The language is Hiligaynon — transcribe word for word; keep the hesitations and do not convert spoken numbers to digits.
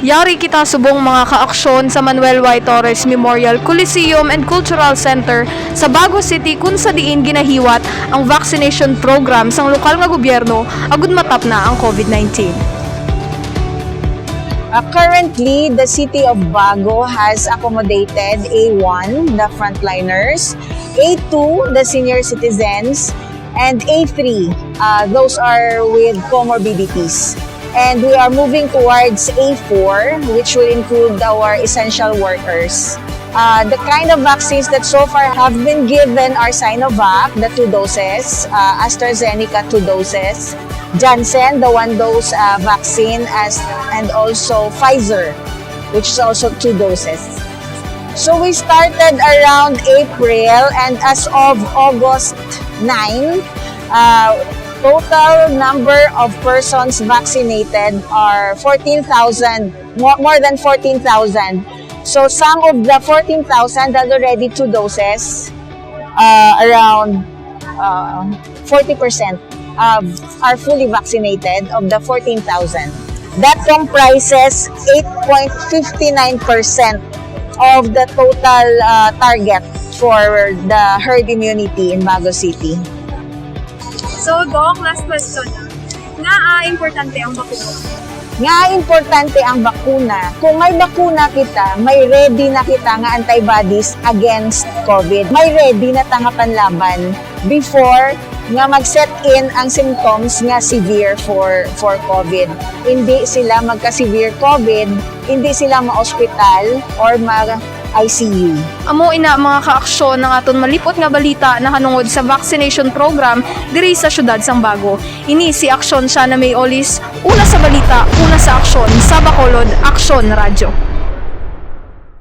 Yari kita subong mga kaaksyon sa Manuel Y. Torres Memorial Coliseum and Cultural Center sa Bago City, kun sa diin ginahiwat ang vaccination program sang lokal nga gobyerno agud matapna ang COVID nineteen. Uh, currently, the city of Bago has accommodated A one, the frontliners, A two, the senior citizens, and A three, uh, those are with comorbidities. And we are moving towards A four, which will include our essential workers. Uh, the kind of vaccines that so far have been given are Sinovac, the two doses, uh, AstraZeneca, two doses, Janssen, the one dose uh, vaccine, as, and also Pfizer, which is also two doses. So we started around April, and as of August nine, uh, total number of persons vaccinated are fourteen thousand, more, more than fourteen thousand. So some of the fourteen thousand had already two doses, uh, around uh, forty percent of, are fully vaccinated of the fourteen thousand. That comprises eight point five nine percent of the total uh, target for the herd immunity in Bago City. So, Doc, last question na. Nga ah, importante ang bakuna? Nga importante ang bakuna. Kung may bakuna kita, may ready na kita nga antibodies against COVID. May ready na ta nga panlaban before nga mag-set in ang symptoms nga severe for for COVID. Hindi sila magka-severe COVID, hindi sila ma-hospital or ma-I C U. Amo ina mga kaaksyon ang aton malipot nga balita nahanungod sa vaccination program diri sa siyudad sang Bago. Ini si Aksyon Shana May Olis, una sa balita, una sa aksyon, sa Bacolod, Aksyon Radyo.